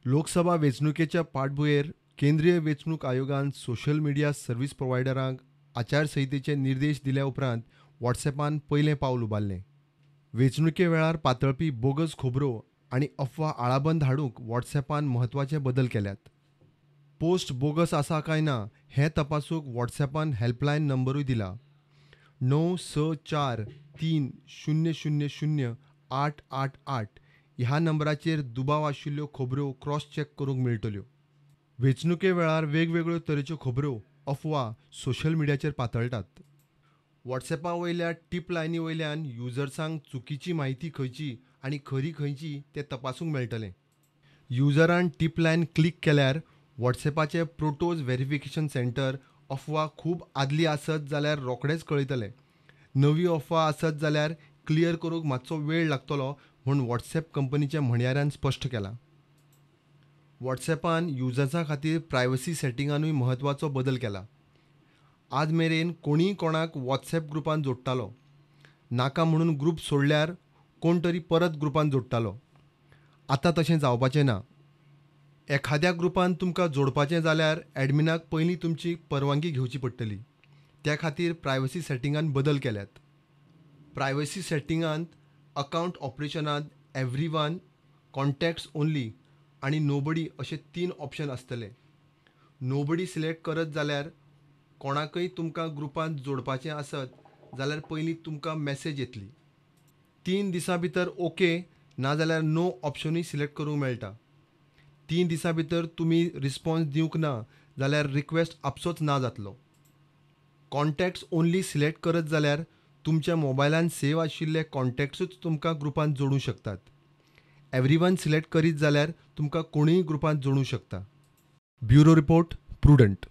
लोकसभा वेंचणुकेच्या फाटभुंयेर केंद्रीय वेंचणूक आयोगान सोशल मिडिया सर्व्हिस प्रोव्हायडरांक आचारसंहितेचे निर्देश दिल्या उपरांत व्हॉट्सॲपान पयलें पावल उबारलें. वेंचणुके वेळार पातळपी बोगस खबरो आनी अफवा आळाबंद हाडूंक व्हॉट्सॲपान म्हत्वाचे बदल केल्यात. पोस्ट बोगस आसा काय ना हें तपासूंक व्हॉट्सॲपान हेल्पलायन नंबरूय दिला. 9 6 4 3 0 0 0 8 8 8 ह्या नंबराचेर दुबाव आशिल्ल्यो खबरो क्रॉस चॅक करूंक मेळटल्यो. वेंचणुके वेळार वेगवेगळ्यो तरेच्यो खबरो, अफवा सोशल मिडियाचेर पातळटात. व्हॉट्सॲपा वयल्या टीप लायनी वयल्यान युजर्सांक चुकीची म्हायती खंयची आनी खरी खंयची तें तपासूंक मेळटलें. युजरान टीप लायन क्लिक केल्यार व्हॉट्सॲपाचे प्रोटोज व्हेरिफिकेशन सेंटर अफवा खूब आदली आसत जाल्यार रोखडेंच कळयतले. नवी अफवा आसत जाल्यार क्लियर करूंक मातसो वेळ लागतलो म्हूण व्हॉट्सॲप कंपनीच्या म्हणयाऱ्यान स्पश्ट केलां. व्हॉट्सॲपान युजर्सां खातीर प्रायव्हसी सेटिंगानूय म्हत्वाचो बदल केला. आज मेरेन कोणीय कोणाक व्हॉट्सॲप ग्रुपान जोडटालो. नाका म्हणून ग्रूप सोडल्यार कोण तरी परत ग्रुपान जोडटालो. आतां तशें जावपाचें ना. एखाद्या ग्रुपान तुमकां जोडपाचें जाल्यार ॲडमिनाक पयलीं तुमची परवानगी घेवची पडटली. त्या खातीर प्रायव्हसी सेटिंगान बदल केल्यात. प्रायव्हसी सेटिंगांत अकावंट ऑपरेशनांत एव्हरीवन, कॉन्टॅक्ट्स ओन्ली आनी नोबडी अशे 3 ऑप्शन आसतले. नोबडी सिलेक्ट करत जाल्यार कोणाकय तुमकां ग्रुपांत जोडपाचें आसत जाल्यार पयलीं तुमकां मॅसेज येतली. 3 दिसां भितर ओके नाजाल्यार नो ऑप्शनूय सिलेक्ट करूंक मेळटा. 3 दिसां भितर तुमी रिस्पॉन्स दिवंक ना जाल्यार रिक्वेस्ट आपसोच ना जातलो. कॉन्टॅक्ट्स ओन्ली सिलेक्ट करत जाल्यार तुमच्या मोबायलान सेव आशिल्ले कॉन्टॅक्ट्सूच तुमकां ग्रुपांत जोडूं शकतात. एव्हरीवन सिलेक्ट करीत जाल्यार तुमकां कोणूय ग्रुपांत जोडूं शकता. Bureau report, Prudent.